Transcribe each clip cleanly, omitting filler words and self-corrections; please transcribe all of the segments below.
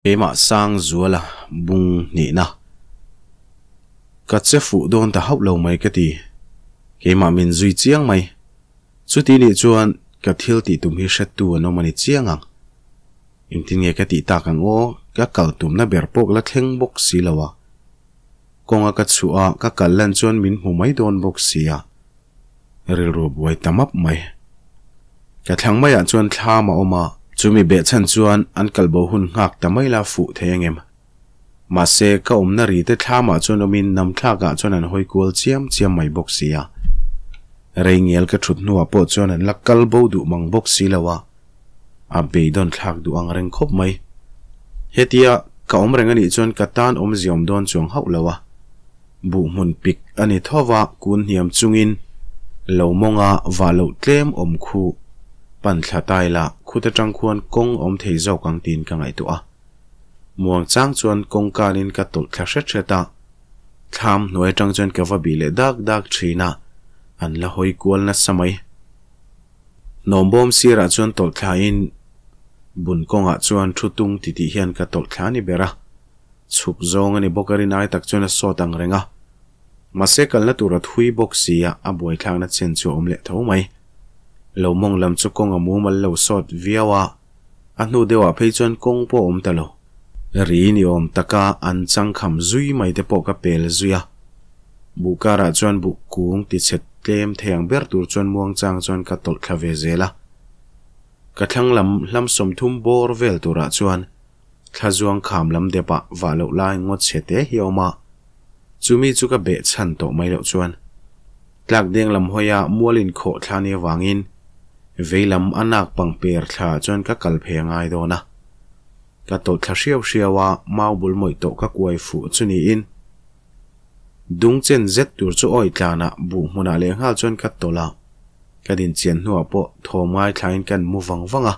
Keimah Sangzuala bung hnihna ka che fuh dawn ta hauh lo mai ka ti. Keimah min zui chiang mai. Chuti nih chuan ka thil tih tum hi hrettu an awm a ni chiang ang. Engtin nge ka tih tak ang aw, ka kal tumna ber pawh la thleng bawk si lo a. Kawnga ka chhuah a, ka kal lan chuan min hmu mai dawn bawk si a. Rilru buai ta map mai. Ka thlang maiah chuan thlam a awm a, chumi behchhan chuan an kalbo hun nghak ta mai la fuh thei ang em? Mahse, ka awmna ri te thlamah chuan awmin namthlakah chuan an hawi kual chiam chiam mai bawk si a. Rei ngial ka thut hnuah pawh chuan an la kal bo duh mang bawk si lo a, a beidawn thlak duh ang reng khawp mai. Hetia ka awm reng anih chuan ka tan awmzia awm dawn chuang hauh lo a. Buh hmun pik a ni tho va, kun hniam chungin lo mawnga vah loh tlem awm khu pan thla tai la, khut atang khuan kawng awm thei zawk ang tiin ka ngaihtuah a. Muang chang chuan kawng kanin ka tawlh thla hret hret a, thlam hnuai atang chuan ka va bih leh dak dak thin a, an la hawi kual nasa mai. Hnawm bawm sirah chuan tawlh thlain bun kawngah chuan thu tung titih hian ka tawlh thla a ni ber a. Chhuk zawng a ni bawk a rinai tak chuan a sawt ang reng a. Mahse kalna tur a thui bawk si a, a buaithlakna chen chu a awm leh tho mai. Lo mawng lam chu kawng a mumal lo sawt viau a, a hnu deuhah phei chuan kawng pawh a awm ta lo. Ri ni awm taka an changkham zui mai te pawh ka pel zui a. Buh karah chuan buh kung tichhet tlem thei ang ber tur chuan muangchang chuan ka tawlh thla ve zel a. Ka thlang lam hlam 30 bawr vel turah chuan Thla zuang kham lam depah vah loh lai ngawt chhe te hi a awm a, chumi chu ka beh chhan tawh mai loh chuan tlak deng lam hawia mual inkhawh thla ni avangin vei lam a nak pang per thla chuan ka kal phei a ngai dawn a. Ka tawlh thla hriau hriau a, mau bul mawih tawh ka kuai fuh chu niin dung chen zet tur chu awi tlanah buh hmunah lehnghal chuan ka tawlh a, ka din chian hnuah pawh thawm ngaithlain kan mu vang vang a.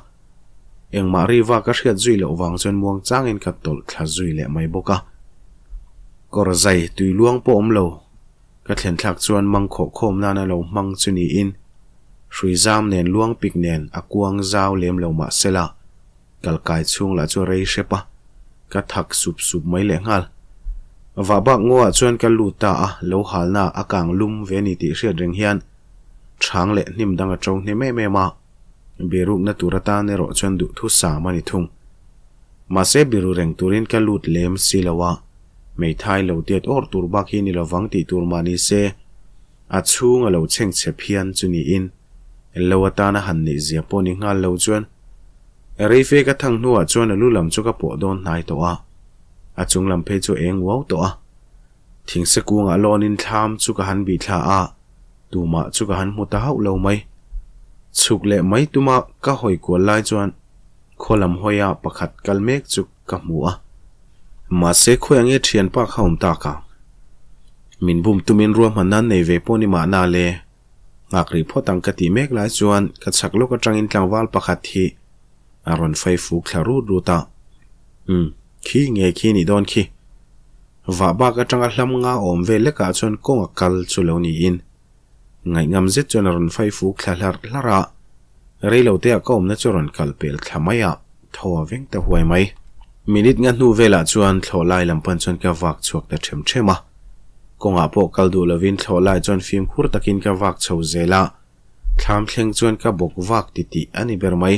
Engmah riva ka hriat zui loh vang chuan muang changin ka tawlh thla zui leh mai bawk a. Kawr zai tui luang pawh awm lo. Ka thlen thlak chuan mang khawh khawm nana lo hmang chu niin hrui zam nen luang pik nen a kuang zau lem lo mah sela kal kai chhung lah chu a rei hrep a, ka thak sup sup mai leh nghal. Vah bak ngaw ah chuan ka lut ta a, lo halna a kang lum ve ni tih hriat reng hian chhang leh hnim dang a to hnem em em a. Birukna tur atan erawh chuan duhthusam a ni thung. Mahse biru reng turin ka lut lem si lo a, hmeithai lo tiat awr tur bak hi ni lovang tih tur mah ni se, a chhung a lo chhengchhe phian chu niin lo atana han neih zia pawh ni nghal lo chuan reife ka thang hnuah chuan a lu lam chu ka pawh dawn hnai tawh a, a chung lam phei chu eng uau tawh a. Thingse kungah lawnin thlam chu ka han bih thla a. Tumah chu ka han hmu ta hauh lo mai. Chhuk leh mai tuma ka hawi kual lai chuan khaw lam hawia pakhat kal mek chu ka hmu a. Mahse khawi ange thianpa kha awm tak ang. Min bum tumin ruahman nan nei ve pawh ni mahna le. Nghak rih phawt ang ka tih mek lai chuan ka chhak lawk atangin tlangval pakhat hi a rawn fai fuk thla rut rut a. Umm, khi nge khi nih dawn khi. Vah bak atanga hlam nga awm vel lekah chuan kawng a kal chu lo niin ngaihngam zet chuan a rawn fai fuk thla hlarh hlarh a, reiloteah ka awmna chu a rawn kal pel thla mai a, thaw a veng ta huai mai. Minute nga hnu velah chuan thlawh lai lam pan chuan ka vak chhuak ta them them a, kawngah pawh kal duh lovin thlawh lai chuan fimkhur takin ka vak chho zel a, thlam thleng chuan ka bawk vak titih a ni ber mai.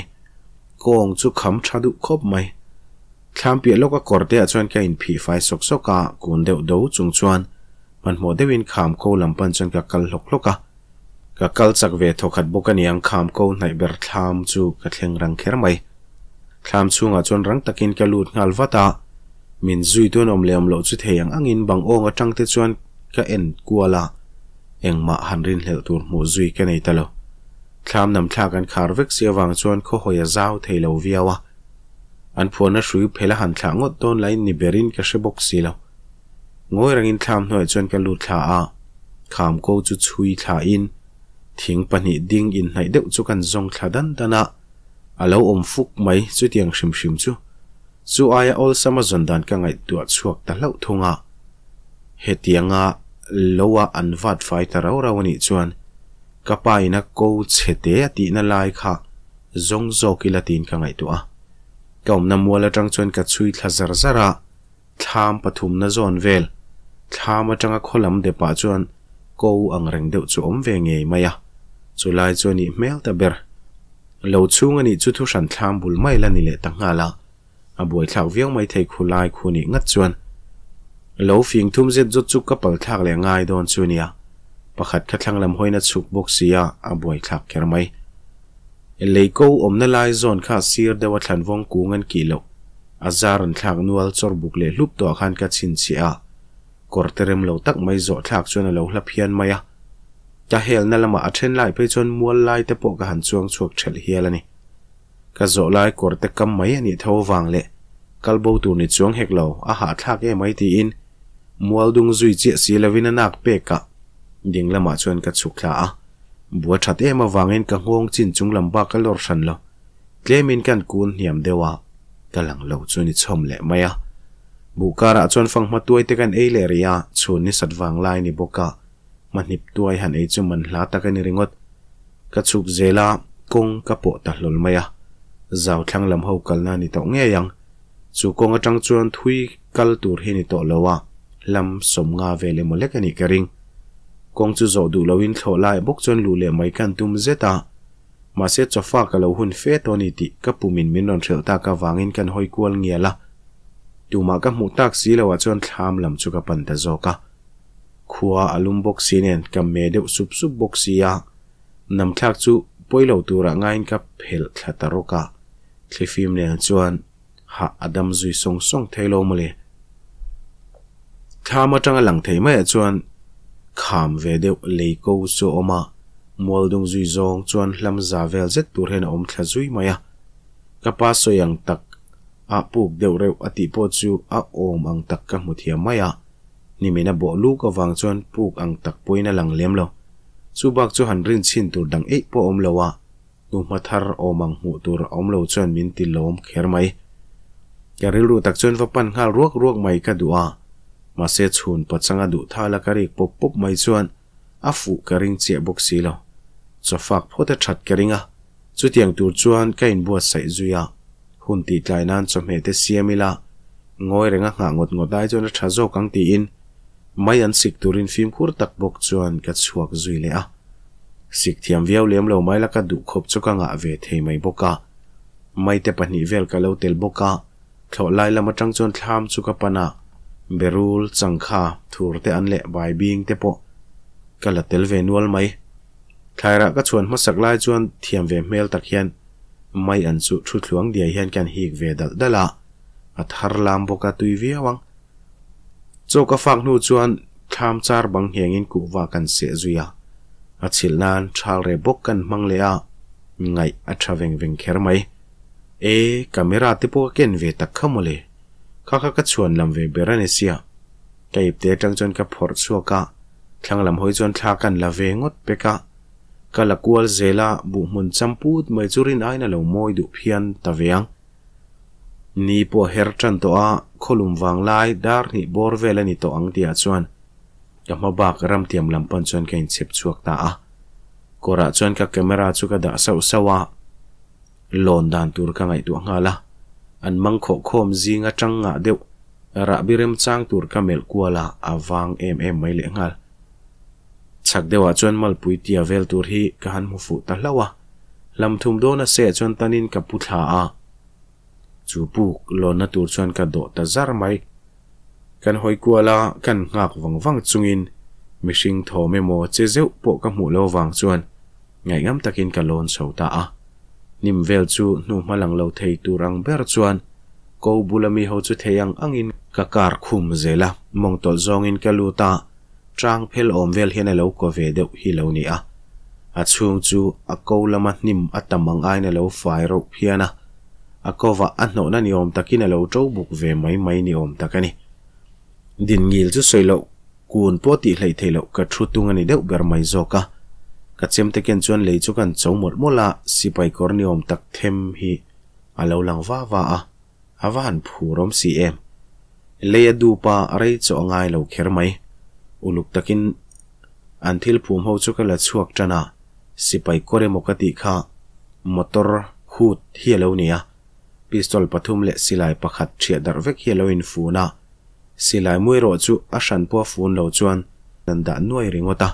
Kawng chu kham tha duh khawp mai. Thlam piah lawka kawr te ah chuan ka inphih fai sawk sawk a, kun deuh do chung chuan hmanhmawh deuhin kham ko lam pan chuan ka kal hlawk hlawk a. Ka kal chak ve thawkhat bawk aniang kham ko hnaih ber thlam chu ka thleng rang kher mai. Thlam chhungah chuan rang takin ka lut nghal vat a, min zui tuan awm leh awm loh chu thei ang angin bang awng atang te chuan ka en kual a, engmah han rinhlelh tur hmuh zui ka nei ta lo. Thlam nam thlak an khar vek si avang chuan khawhawi a zau thei lo viau a. An phuahna hrui phel a han thlah ngawt dawn lain ni berin ka hre bawk si lo. Ngawi rangin thlam hnuaiah chuan ka lut thla a, kham ko chu chhui thlain thing pahnih ding inhnaih deuh chu kan zawng thla dan dan a, a lo awm fuk mai chutiang hrim hrim chu. Chu aia awlsama zawn dan ka ngaihtuah chhuak ta hlauh thung a. Hetianga loa an vat fai ta rau rau anih chuan ka pa ina ko chhe te a tihna lai kha zawng zawk ila tiin ka ngaihtuah a. Ka awmna mual atang chuan ka chhui thla zar zar a, thlam pathumna zawn vel, thlam atanga khaw lam depah chuan ko ang reng deuh chu awm ve ngei mai a, chulai chu a nih hmel ta ber. Lo chhung a nih chu thuhran thlam bul mai la ni leh ta nghal a, a buaithlak viau mai thei khu lai khu nih ngat chuan. Lo fing thum zet zawt chu ka pal thlak leh ngai dawn chu nia, pakhat kha thlang lam hawiin a chhuk bawk si a, a buaithlak kher mai. Lei ko awmna lai zawn kha sir deuh a thlan vawng kung an kih loh, a zar an thlak nual chawr buk leh hlup tawh ah khan ka chhinchhiah a, kawr te rem lo tak mai zawh thlak chuan a lo hla phian mai a. Ka helna lamah a then lai phei chuan mual lai te pawh ka han chuang chhuak thelh hial a ni. Ka zawh lai kawr te kam mai a nih tho avang leh kal bo tur ni chuang hek lo, a hahthlak em mai tiin mual dung zui chiah si lovin a nak pek a, ding lamah chuan ka chhuk thla a. Bua that em avangin ka nghawng chin chung lam bak ka lawr hran lo. Tlemin kan kun hniam deuh a, ka lang lo chu ni chhawm leh mai a. Buh karah chuan fanghma tuai te kan ei leh rih a, chhun ni sat vang lai ni bawk a, hmahnip tuai han ei chu man hla tak a ni ringawt. Ka chhuk zel a, kawng ka pawh ta hlawl mai a. Zau thlang lam ho kalna a ni tawh ngei ang. Chu kawng atang chuan thui kal tur hi ni tawh lo a, hlam sawmnga vel emaw lek a nih ka ring. Kawng chu zawh duh loin thlawh lai bawk chuan luh leh mai kan tum zet a. Mahse chawfa ka lo hun fe tawh a ni tih ka pumin min rawn hrilh tak avangin kan hawi kual ngial a. Tumah ka hmuh tak si loah chuan thlam lam chu ka pan ta zawk a. Khua a lum bawk si nen ka me deuh sup sup bawk si a. Namthlak chu pawi lo turah ngaiin ka phelh thla ta rawk a. Thlifim nen chuan hah a dam zui sawng sawng thei lo mawle. Thlam atanga lang thei maiah chuan kham ve deuh lei ko chu a awm a, mual dung zui zawng chuan hlam za vel zet tur hian a awm thla zui mai a. Ka pa sawi ang tak a puk deuh reuh a tih pawh chu a awm ang tak ka hmu thiam mai a, nimin a bawh luk avang chuan puk ang tak pawhin a lang lem lo. Chu bak chu han rin chhin tur dang eih pawh a awm lo a. Hnuhma thar awm ang hmuh tur a awm lo chuan min ti lawm kher mai. Ka rilru tak chuan va pan nghal ruak ruak mai ka duh a, mahse chhun pachanga duh thal a ka rik pawp pawp mai chuan a fuh ka ring chiah bawk si lo. Chawfak phawt a that ka ring a, chutiang tur chuan ka inbuatsaih zui a, hun tih tlai nan chawhmeh te siam ila ngawi renga nghah ngawt ngawt ai chuan a tha zawk ang tiin Mai an sik turin fimkhur tak bawk chuan ka chhuak zui leh a. Sik thiam viau lem lo mai la ka duh khawp chu ka ngah ve thei mai bawk a. Maite pahnih vel ka lo tel bawk a, thlawh lai lam atang chuan thlam chu ka pan a, berul, changkha, thur te an leh bai bing te pawh ka la tel ve nual mai. Thlairah ka chhuan hmasak lai chuan thiam ve hmel tak hian mai an chu thu thluang diai hian kan hik ve dalh dalh a, a thar lam bawk a tui viau ang. Chaw ka fak hnu chuan thlam char bang nghengin kuhva kan seh zui a, a chhilh nan thal reh bawk kan hmang leh a, ngaih a tha veng veng kher mai. E, camera te pawh ka ken ve tak kha mawle, kha kha ka chhuan lam ve ber a ni sia. Ka ipte atang chuan ka phawrh chhuak a, thlang lam hawi chuan thla kan la ve ngawt pek a, ka la kual zel a, buhhmun champut mai chu rin aiin a lo mawi duh phian ta ve ang. Ni pawh her tan tawh a, khawlum vang lai dar hnih bawr vel a ni tawh ang tihah chuan ka hma bak ramtiam lam pan chuan ka inchhep chhuak ta a. Kawrah chuan ka camera chu ka dah sauh sauh a, lawn dan tur ka ngaihtuah nghal a. An mang khawh khawm zing atang ngah deuh rahbi remchang tur ka melh kual a, a vang em em mai leh nghal. Chhak deuhah chuan malpui tia vel tur hi ka han hmu fuh ta hlauh a. Hlam thum dawn a seh chuan tanin ka pu thla a, chu puk lawnna tur chuan ka dawh ta zar mai. Kan hawi kual a, kan nghak vang vang chungin mihring thawm emaw che zeuh pawh ka hmuh lo vang chuan ngaihngam takin ka lawn chho ta a. Hnim vel chu hnuhma lang lo thei tur ang ber chuan ko bula mi ho chu thei ang angin ka kar khum zel a, mawng tawlh zawngin ka lut a. Tang phel awm vel hian a lo ko ve deuh hi lo ni a. A chhung chu a ko lama hnim a tam ang aiin a lo fai reuh phian a. A kovah a hnawhna ni awm takin a lo to buk ve mai mai ni awm tak a ni. Din ngil chu sawi loh kun pawh tih hleih theih loh ka thu tung a ni deuh ber mai zawk a. Ka chemte ken chuan lei chu kan cho mawlh mawlh a, sipai kawr ni awm tak them hi a lo lang va va a. A va han phur awm si em? Lei a dup a, rei chaw a ngai lo kher mai. Uluk takin an thil phum ho chu ka la chhuak tan a, sipai kawr emaw ka tih kha motor hood hi a lo ni a. Pistol pathum leh silai pakhat ṭhiah darh vek hi a lo infun a, silai mu erawh chu a hran pawh a fun lo chuan an dah nuai ringawt a.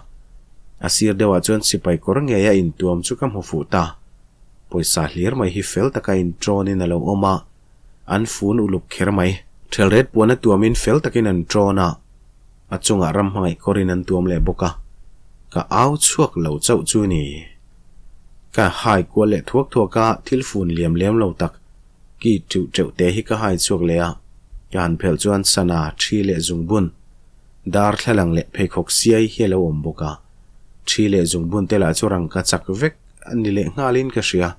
A sir deuhah chuan sipai kawr ngei a intuam chu ka hmu fuh ta. Pawisa hlir mai hi fel taka inṭawnin a lo awm a, an fun uluk kher mai. Ṭhelret puan a tuamin fel takin an ṭawn a, a chungah ram hmangaih kawrin an tuam leh bawk a, ka au chhuak lo chauh chu ni. Ka hai kual leh thuak thuak a, thil fun liam lem lo tak ki teuh teuh te hi ka hai chhuak leh a, ka han phelh chuan sana, ṭhi leh zungbun, darthlalang leh pheikhawk siai hi a lo awm bawk a, ṭhi leh zungbun te lah chu rangka chak vek a ni leh nghalin ka hria.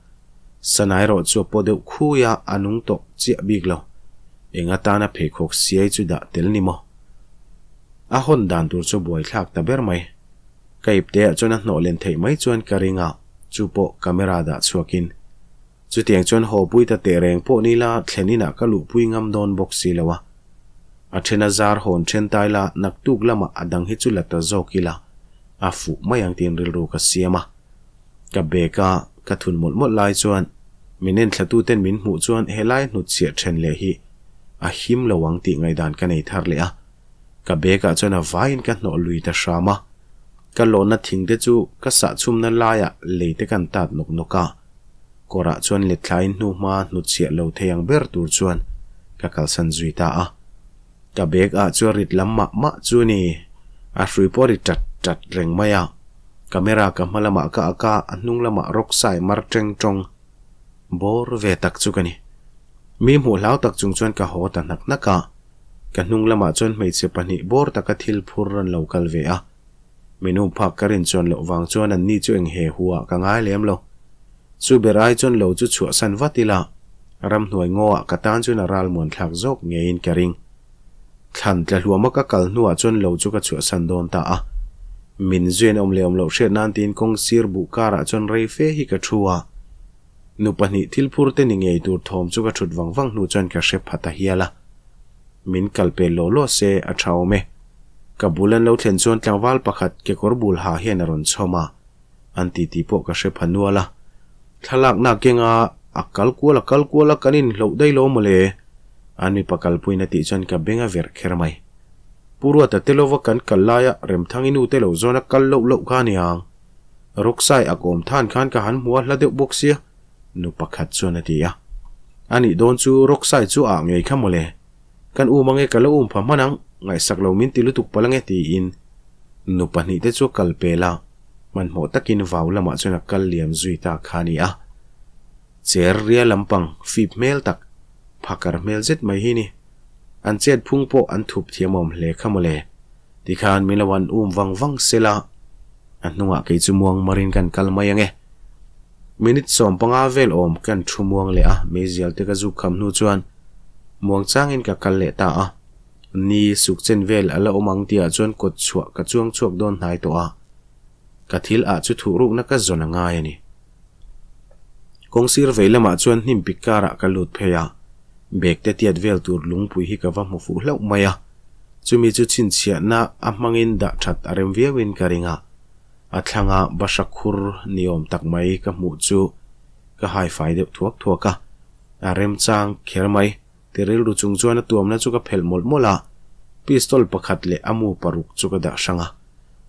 Sana erawh chu a paw deuh khui a, a nung tawh chiah bik lo. Eng atana pheikhawk siai chu dah tel ni maw? A hawn dan tur chu buaithlak ta ber mai. Ka ipte ah chuan a hnawh len theih mai chuan ka ring a, chu pawh camera dah chhuakin. Chutiang chuan haw pui ta teh reng pawh ni la thlen inah ka luhpui ngam dawn bawk si lo a. A then a zar hawn then tai la naktuk lamah a dang hi chu la ta zawk ila a fuh mai ang tiin rilru ka siam a. Ka bag a ka thun mawlh mawlh lai chuan min enthla ten min hmuh chuan helai hnutchhiah then leh hi a him lo ang tih ngaihdan ka nei thar leh a. Ka bag ah chuan a vaiin ka hnawh lui ta hram a. Ka lawhna thing te chu ka sah chhumna laiah lei te kan tat nawk nawk a. Kawrah chuan lethlain hnuhma hnutchhiah lo thei ang ber tur chuan ka kalsan zui ta a. Ka bag ah chuan rit lam mah mah chu a ni. A hrui pawh a ri chat chat reng mai a. Camera ka hma lamah ka ak a, a hnung lamah rawk sai mar teng tawng bawr ve tak chu ka ni. Mi hmuh hlau tak chung chuan ka haw ta hnak hnak a. Ka hnung lamah chuan hmeichhe pahnih bawr taka thil phur an lo kal ve a. Min um phak ka rin chuan loh vang chuan an ni chu eng he hu ah ka ngai lem lo. Chu ber ai chuan lo chu chhuahsan vat ila, ramhnuai ngaw ah ka tan chuan a ral muan thlak zawk ngeiin ka ring. Thlan tla hluama ka kal hnuah chuan lo chu ka chhuahsan dawn ta a. Min zuen awm leh awm loh hriat nan tiin kawng sir buh karah chuan rei fe hi ka thu a. Nu pahnih thil phur te ni ngei tur thawm chu ka thut vang vang hnu chuan ka hre pha ta hial a. Min kal pel law law se a tha awm e. Ka bul an lo thlen chuan tlangval pakhat kekawr bul ha hian a rawn chhawm a, an titi pawh ka hre pha nual a. Thlalakna kenga a kal kual a kal kual a kan inhloh daih lo mawle. An mipa kalpuiin a tih chuan ka beng a verh kher mai. Pu Ruata te lova kan kal laia Remthangi nu te lo zawn a kal loh loh kha aniang. Rawksai ak awm than khan ka han hmu a hla deuh bawk sia, nu pakhat chuan a ti a. A nih dawn chu Rawksai chu ah ngei kha mawle. Kan um ange ka lo um pha hman ang, ngaihsak lo min ti lutuk palh ange tiin nu pahnih te chu a kal pel a, hmanhmawh takin vau lamah chuan a kal liam zui ta kha a ni a. Cher ria lampang fip hmel tak, phakar hmel zet mai hi ni. An chet phung pawh an thup thiam awm hle kha mawle. Tikhan min lo an um vang vang sela. A hnungah kei chu muang marin kan kal mai ange. Minute 15 vel awm kan thu muang leh a, meizial te ka zuk kham hnu chuan muang changin ka kal leh ta a. Ni suk chen vel a la awm ang tihah chuan kawt chhuah ka chuang chhuak dawn hnai tawh a. Ka thil ah chu thuh rukna ka zawn a ngai a ni. Kawng sir vei lamah chuan hnim pik karah ka lut phei a, bag te tiat vel tur lungpui hi ka va hmu fuh hlauh mai a. Chumi chu chhinchhiahna a hmangin dah that a rem viauin ka ring a, a thlanga bahra khur ni awm tak mai ka hmuh chu ka haifai deuh thuak thuak a, a remchang kher mai. Ti rilru chung chuan a tuamna chu ka phelh mawlh mawlh a, pistol pakhat leh a mu paruk chu ka dah hrang a.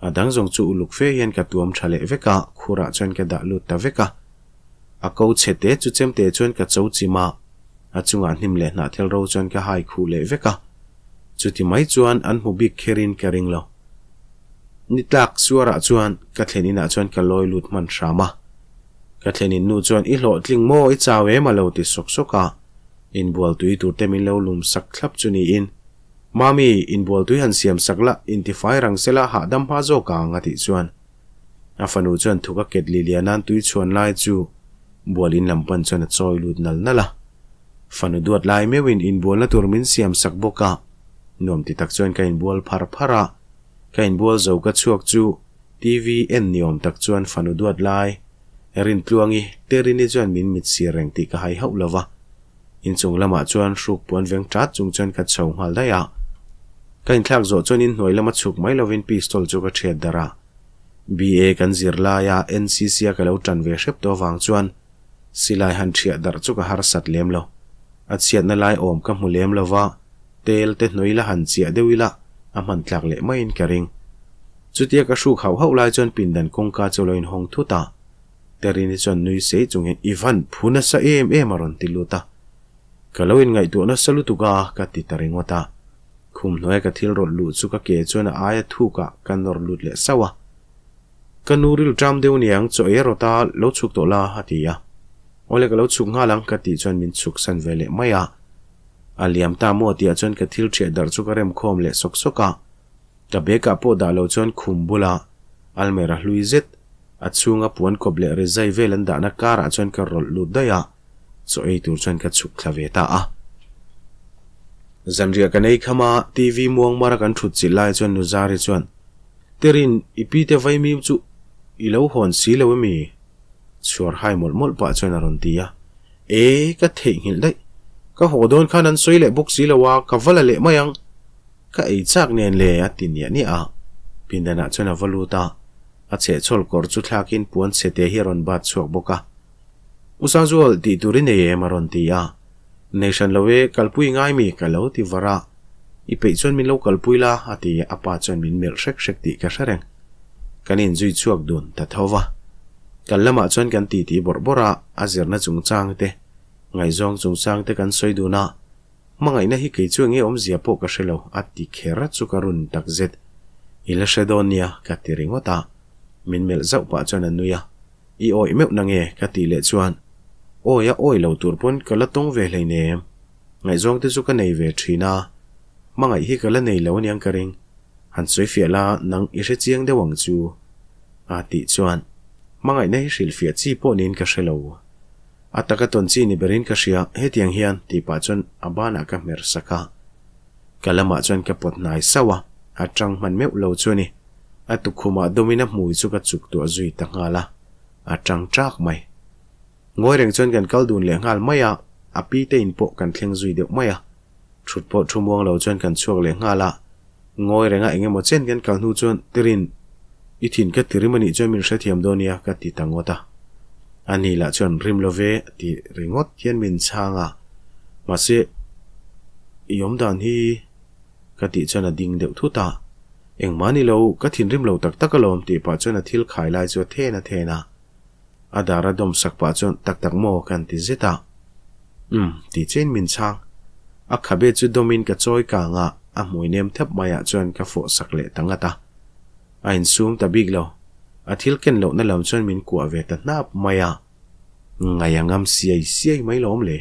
A dang zawng chu uluk fe hian ka tuam tha leh vek a, khurah chuan ka dah lut ta vek a. A ko chhe te chu chemte chuan ka cho chim a, a chungah hnim leh hnahthel ro chuan ka hai khuh leh vek a. Chuti mai chuan an hmu bik kherin ka ring lo. Ni tlak suarah chuan ka thlen inah chuan ka lawi lut hman hram a. Ka thlen in nu chuan i hlawhtling maw i chau em a lo ti sawk sawk a. Inbual tui tur te min lo lum sak thlap chu niin, Mami, inbual tui han siam sak la, intifai rang sela hahdam hma zawk ang a tih chuan a fanu chuan thuk a ketli lian nan tui chhuan lai chu bual in lam pan chuan a chawi lut nal nal a. Fanu duat lai meuhin inbualna tur min siam sak bawk a, nuam ti tak chuan ka inbual phar phar a, ka inbual zo ka chhuak chu TV en ni awm tak chuan fanu duat lai Rintluangi, Terini chuan min mit sir reng tih ka hai hauh lo va. Inchung lamah chuan hruk puan veng tat chung chuan ka chho nghal daih a. Ka inthlak zawh chuan inhnuai lama chhuk mai lovin pistol chu ka thiat darh a. BA kan zir laia NCC a ka lo tan ve hrep tawh avang chuan silai han thiah darh chu ka harsat lem lo. A chhiatna lai awm ka hmu lem lo va, tel te hnawih la han chiah deuh ila a hman tlak leh maiin ka ring. Chutia ka hruk hauh hauh lai chuan pindan kawngka chu a lo inhawng thut a. Terini chuan nui sei chungin I van phu nasa em em a rawn ti lut a. Ka lo inngaihtuah nasa lutuk a ka ti ta ringawt a. Khum hnuaia ka thil rawlh luh chu ka ke chuan a aia thukah ka nawr lut leh sauh a. Ka nu ril ṭam deuh niang chaw ei rawt a lo chhuk tawh la a ti a. Awle ka lo chhuk nghal ang ka tih chuan min chhuk san ve leh mai a. A liam ta maw tihah chuan ka thil ṭhiah darh chu ka rem khawm leh sawk sawk a. Ka bag ah pawh dah lo chuan khum bula almera hlui zet a chhunga puan kawp leh rizai vel an dahna karah chuan ka rawlh lut daih a, chaw ei tur chuan ka chhuk thla ve ta a. Zanriah kan ei kham a, TV muang mara kan thut chilh lai chuan Nuzari chuan, Terin, i pi te vaimim chu i lo hawn si lo emi? Chhuar hai mawlh mawlh pah chuan a rawn ti a. E, ka theihnghilh daih. Ka haw dawn khan an sawi leh bawk si lo a, ka va la leh mai ang. Ka ei chak nen le a ti niah niah a. Pindanah chuan a va lut a, a chhehchhawl kawr chu thlakin puan chhete hi a rawn bat chhuak bawk a. U Sangzual, tih tur i nei em? a rawn ti a. Nei hran lo e, kalpui ngai mi ka lo ti var a. I peih chuan min lo kalpui la, a ti a, a pa chuan min melh hrek hrek tih ka hre reng. Kan inzui chhuak dun ta tho va. Kal lamah chuan kan titi bawrh bawrh a, a zirna chungchang te, ngaihzawng chungchang te kan sawi dun a. Hmangaihna hi kei chu enge awmzia pawh ka hre lo, a ti kher chu ka run tak zet. I la hre dawn nia, ka ti ringawt a. Min melh zauh pah chuan a nui a. I awih meuh na nge? ka tih leh chuan, Awi a awih lo tur pawn ka la tawng ve hleinem. Ngaihzawng te chu ka nei ve thin a, hmangaih hi ka la nei lo aniang ka ring. Han sawi fiah la, nang i hre chiang deuh ang chu. A tih chuan, Hmangaihna hi hrilhfiah chi pawh niin ka hre lo. A taka tawn chi ni berin ka hria, hetiang hian, tih pah chuan a banah ka hmer sak a. Ka lamah chuan ka pawt hnai sauh a, a tang hman meuh lo chu a ni. A tukkhumah dawmin a hmui chu ka chuk tuah zui ta nghal a, a tang ṭak mai. Ngawi reng chuan kan kal dun leh nghal mai a, a pi te in pawh kan thleng zui deuh mai a. Thut pawh thu muang lo chuan kan chhuak leh nghal a, ngawi renga eng emaw chen kan kal hnu chuan Tirin, i thin ka ti rim a nih chuan min hrethiam dawn nia ka ti ta ngawt a. Ani lah chuan rim lo ve ti ringawt hian min chhang a, mahse i awmdan hi ka tih chuan a ding deuh thut a, Engmah ni lo, ka thinrim lo tak tak alawm tih pah chuan a thil khai lai chu a then a then a. A dar a dawm sak pah chuan tak tak maw kan ti zet a. Umm, tih chiahin min chhang. A khabe chu dawmin ka chawi kang a, a hmui nem thep maiah chuan ka fawh sak leh ta ngat a. A insum ta bik lo. A thil ken lohna lam chuan min kuah ve ta hnap mai a. Ngai a ngam siai siai mai lawm le.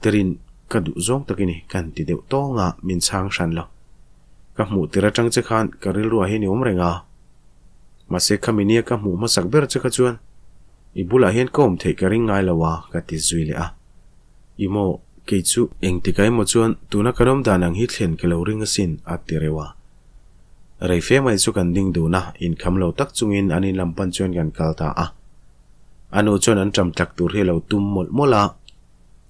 Terin ka duh zawng tak i ni kan ti deuh tawng a, min chhang hran lo. Ka hmuh tir atang che khan ka rilruah hian i awm reng a. Mahse khami nia ka hmuh hmasak ber che kha chuan i bulah hian ka awm theih ka ring ngai lo a ka ti zui leh a. I maw, kei chu engtik ah emaw chuan tuna kan awm dan ang hi thlen ka lo ring asin a ti reuh a. Rei fe mai chu kan ding dun a, inkham lo tak chungin an in lam pan chuan kan kal ta a. A nu chuan an ṭam tlak tur hi a lo tum mawlh mawlh a,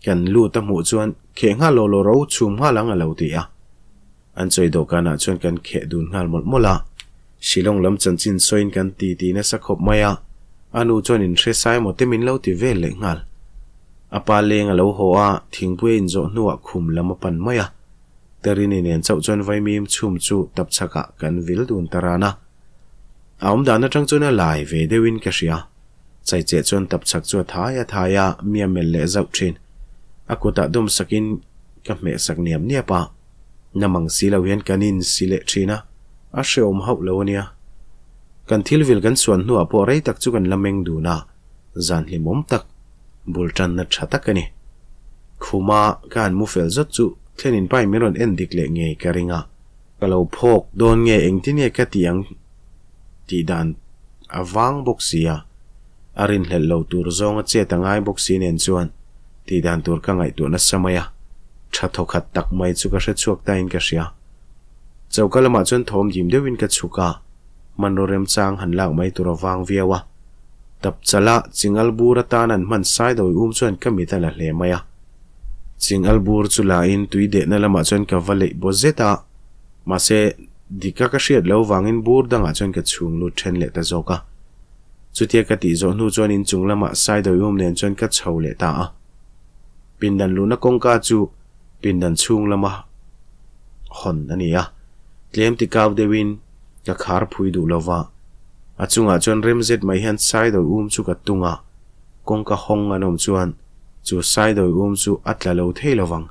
kan lut a hmuh chuan kheh nghal lo lo ro chhum nghal ang a lo ti a. An chawi dawhkanah chuan kan kheh dun nghal mawlh mawlh a, Shillong lam chanchin sawiin kan ti ti nasa khawp mai a, a nu chuan in hre sai maw te min lo ti vel leh nghal. A pa leng a lo haw a, thingpui a inzawh hnuah khum lam a pan mai a. Terini nen chauh chuan vaimim chhum chu tap chhakah kan vil dun ta ran a. A awm dan atang chuan a lai ve deuhin ka hria. Chaicheh chuan tap chhak chu a thai a thai a, mi a melh leh zauh thin. A kutah dawm sakin ka hmeh sak niap niap a. Namang si lo hian kan in si leh thin a, a hrehawm hauh lo a nia. Kan thil vil kan suan hnuah pawh rei tak chu kan la meng dun a, zan hlimawm tak, bul tanna tha tak a ni. Khuma ka han mu fel zawt chu thlenin pai min rawn en dik leh ngei ka ring a. Ka lo phawk dawn nge engtin nge ka tih ang tih dan a vang bawk si a, a rinhlelh lo tur zawnga chet a ngai bawk si nen chuan tih dan tur ka ngaihtuah nasa mai a, tha thawkhat tak mai chu ka hre chhuak ta in ka hria. Choka lamah chuan thawm dim deuhin ka chhuk a, hmanraw remchang han lak mai tur a vang viau a. Tapchala chingal bur atan an hman sai dawi um chuan ka mit a la hle mai a. Chingal bur chu la in tui dehna lamah chuan ka va leih baw zet a, mahse dika ka hriat lo vangin bur dangah chuan ka chhung lut then leh ta zawk a. Chutia ka tih zawh hnu chuan inchung lamah sai dawi um nen chuan ka chho leh ta a. Pindan luhna kawngka chu pindan chhung lama hawn a ni a, tlem ti kau deuhin ka khar phui duh lo va, a chungah chuan rem zet mai hian saidawi um chu ka tung a, kawngka hawng an awm chuan chu saidawi um chu a tla lo thei lo vang.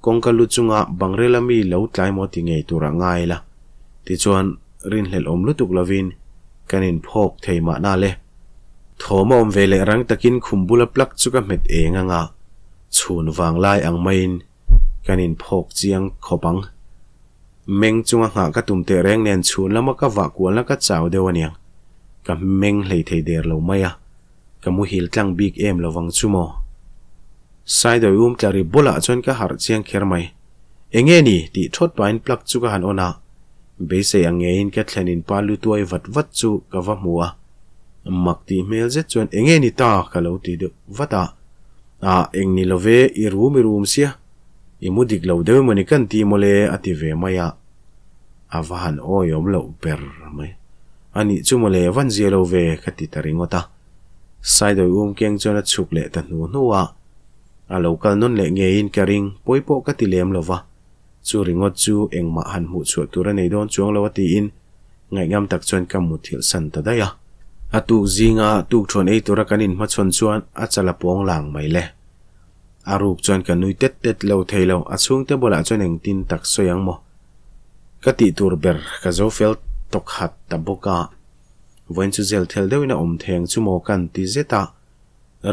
Kawngka lu chunga bangrela mi lo tlai maw ti ngei turah ngai la, tichuan rinhlelh awm lutuk lovin kan inphawk thei mahna le. Thawm a awm ve leh rang takin khum bula plug chu ka hmet eng anga chhun vang lai ang maiin kan inphawk chiang khawp ang. Meng chunga nghah ka tum teh reng nen chhun lama ka vah kualna ka chau deuh aniang. Ka meng hlei thei der lo mai a, ka muhil tlang bik em lovang chu maw. Saidawi um tla ri bulah chuan ka harh chiang kher mai. Enge ni? tih thawt pahin plug chu ka han on a, beisei ang ngeiin ka thlen in pa lu tuai vat vat chu ka va hmu a. Mak tih hmel zet chuan enge ni ta? ka lo ti deuh vat a. Ah, eng ni lo ve, i rum i rum sia, i mu dik lo deuh emaw ni kan ti mawle a ti ve mai a. A va han awiawm loh ber mai. A nih chu mawle, van zia lo ve ka ti ta ringawt a. Saidawi um keng chuan a chhuk leh ta hnu hnu a. A lo kal nawn leh ngeiin ka ring, pawi pawh ka ti lem lo va. Chu ringawt chu engmah han hmuh chhuah tur a nei dawn chuang lo a tiin ngaihngam tak chuan ka muthilh san ta daih a. A tuk zinga tukthuan ei tura kan inhmachhawn chuan a chal a pawng lang mai le. A ruk chuan ka nui tet tet lo thei lo, a chhungte bulah chuan engtin tak sawi ang maw? Ka tih tur ber ka zo fel tawk hat ta bawk a. Vawiin chu zel thel deuhin a awm thei ang chu maw kan ti zet a,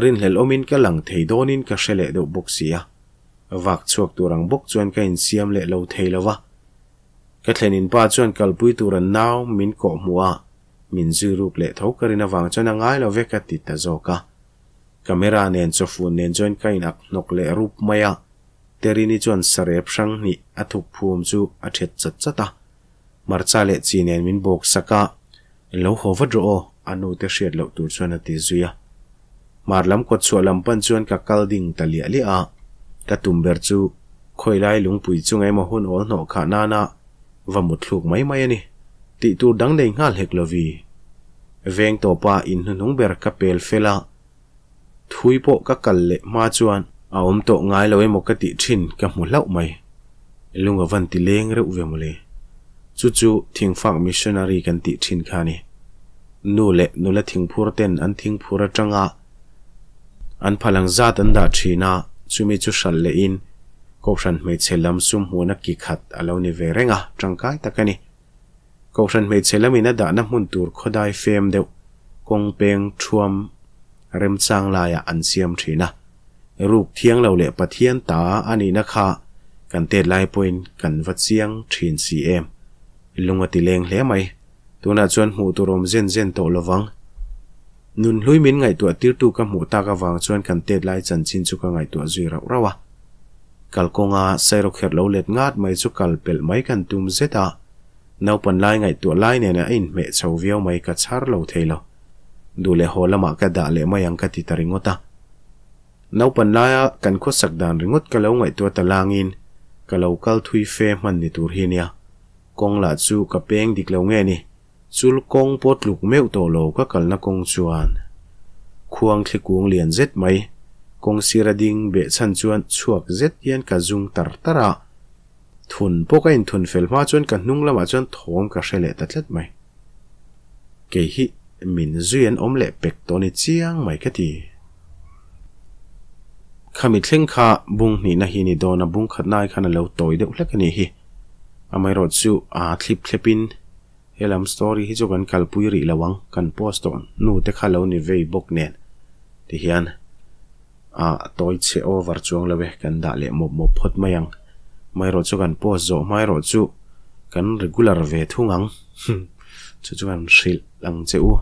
rinhlelh awmin ka lang thei dawnin ka hre leh deuh bawk si a. Vak chhuak tur ang bawk chuan ka insiam leh lo thei lo va. Ka thlenin pa chuan kalpui tur an nau min kawh hmuh a, min zui ruk leh tho ka rin avang chuan a ngai lo ve ka ti ta zawk a. Camera nen chawfun nen chuan ka in ak hnawk leh rup mai a, Terini chuan sarep hrang hnih a thuk phum chu a thet chat chat a. Hmarcha leh chi nen min bawk sak a, Lo haw vat rawh aw, a nu te hriat loh tur chuan a ti zui a. Hmar lam kawt chhuah lam pan chuan ka kal ding ta liah liah a, ka tum ber chu khawilai lungpui chunga emaw hun awl hnawh khah nana va mut thluk mai mai a ni. Tih tur dang nei nghal hek lovi. Veng tawpa in hnuhnung ber ka pel fel a, thui pawh ka kal leh hma chuan a awm tawh ngai lo emaw ka tih thin ka hmu hlauh mai. Lung a van ti leng reuh ve mawle. Chu chu thingfak missionary kan tih thin kha a ni. Nu leh nula thingphur ten an thingphur atanga an phalang zat an dah thin a, chumi chu hralh lehin Kohhran hmeichhe lam sum hmuhna ki khat a lo ni ve reng a, tangkai tak a ni. Kohhran hmeichhe lamin a dahna hmun tur khawdai fem deuh kawng peng thuam remchang laiah an siam thin a. Ruk thiang lo leh Pathian ta a nihna kha kan tet lai pawhin kan va chiang thin si em. Lung a ti leng hle mai. Tunah chuan hmuh tur awm zen zen tawh lovang. Nun hlui min ngaihtuah tirtu ka hmuh tak avang chuan kan tet lai chanchin chu ka ngaihtuah zui rauh rauh a. Kalkawnga sairawkherh lo let ngat mai chu kal pelh mai kan tum zet a, naupan lai ngaihtuah lai nen a inhmeh chho viau mai ka chhar lo thei lo. Duh leh haw lamah ka dah leh mai ang ka ti ta ringawt a. Naupan laia kan khawsak dan ringawt ka lo ngaihtuah ta langin ka lo kal thui fe hman ni tur hi nia. Kawng lah chu ka peng dik lo nge ni? Chul kawng pawh tluk meuh tawh lo ka kalna kawng chuan khuang thli kung lian zet mai kawng sira ding beh chhan chuan chhuak zet hian ka zung tar tar a, thun pawh ka inthun fel hma chuan ka hnung lamah chuan thawm ka hre leh ta tlat mai. Kei hi min zui an awm leh pek tawh ni chiang mai ka ti. Khami thleng kha bung hnihna hi ni dawn a, bung khatna ai khan a lo tawi deuh hlek a nih hi. Amaherawhchu chu aa thlip thlepin helam story hi chu kan kalpui rih lo ang, kan post tawh hnu te kha lo ni vei bawk nen tihian aa tawi chhe over chuang lo e, kan dah leh mawp mawp phawt mai ang. Amaherawhchu chu kan post zawh hma erawh chu kan regular ve thung ang, chu chu kan hrilh ang che u.